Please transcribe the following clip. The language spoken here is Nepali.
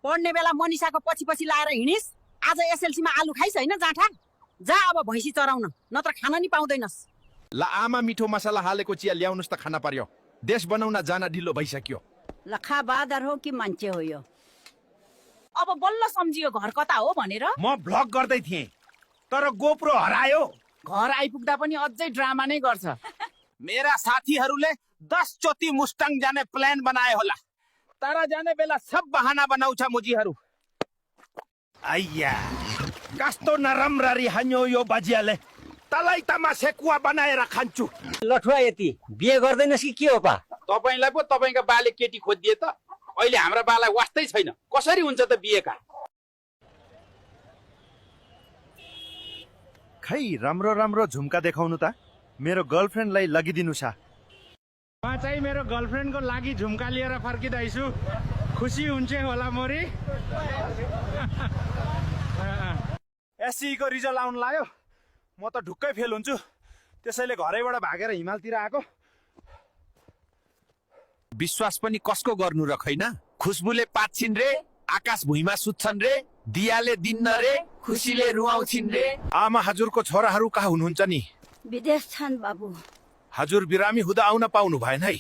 पढ्ने बेला मनिषाको पछि पछि लाएर हिँडिस्, आज एसएलसीमा आलु खाइस् हैन जाँठा? जा अब भैँसी चराउन, नत्र खान नि पाउँदैनस्। ल आमा मिठो मसला हालेको चिया ल्याउनुस् त खाना पर्यो। देश बनाउन जान ढिलो भइसक्यो। लखा बादर हो कि मान्छे हो यो? अब बल्ल सम्झियो घर कता हो भनेर। म भ्लग गर्दै थिएँ तर गोप्रो हरायो। घर आइपुग्दा पनि अझै ड्रामा नै गर्छ। मेरा साथीहरूले 10 चोटि मुस्ताङ जाने प्लान बनाए होला, तर जाने बेला सब बहाना बनाउँछ मुजीहरू। आइया कस्तो नराम्ररी हान्यो यो बाजियाले। तलै तमा सेकुवा बनाएर खान्छु। लठुवा यति बिहे गर्दैनस् कि के हो पा? तपाईलाई पो तपाईका बाले केटी खोजिदिए त। अहिले हाम्रा बालाई वास्तै छैन, कसरी हुन्छ त बिहेका? खै राम्रो राम्रो झुम्का देखाउनु त, मेरो गर्लफ्रेन्डलाई लगिदिनु छ। म चाहिँ मेरो गर्लफ्रेन्डको लागि झुम्का लिएर फर्किँदैछु। खुसी हुन्छ होला मोरी। एससी को रिजल्ट आउन लाग्यो, म त ढुक्कै फेल हुन्छु। त्यसैले घरैबाट भागेर हिमालतिर आएको। विश्वास पनि कसको गर्नु र खैन। खुसबुले पाच्छिन् रे, आकाश भुइँमा सुत्छन् रे, दियाले दिन्न रे, खुसीले रुवाउँछिन् रे। आमा हजुरको छोराहरू कहाँ हुनुहुन्छ नि? विदेश छन् बाबु। हजुर बिरामी हुँदा आउन पाउनु भएन है।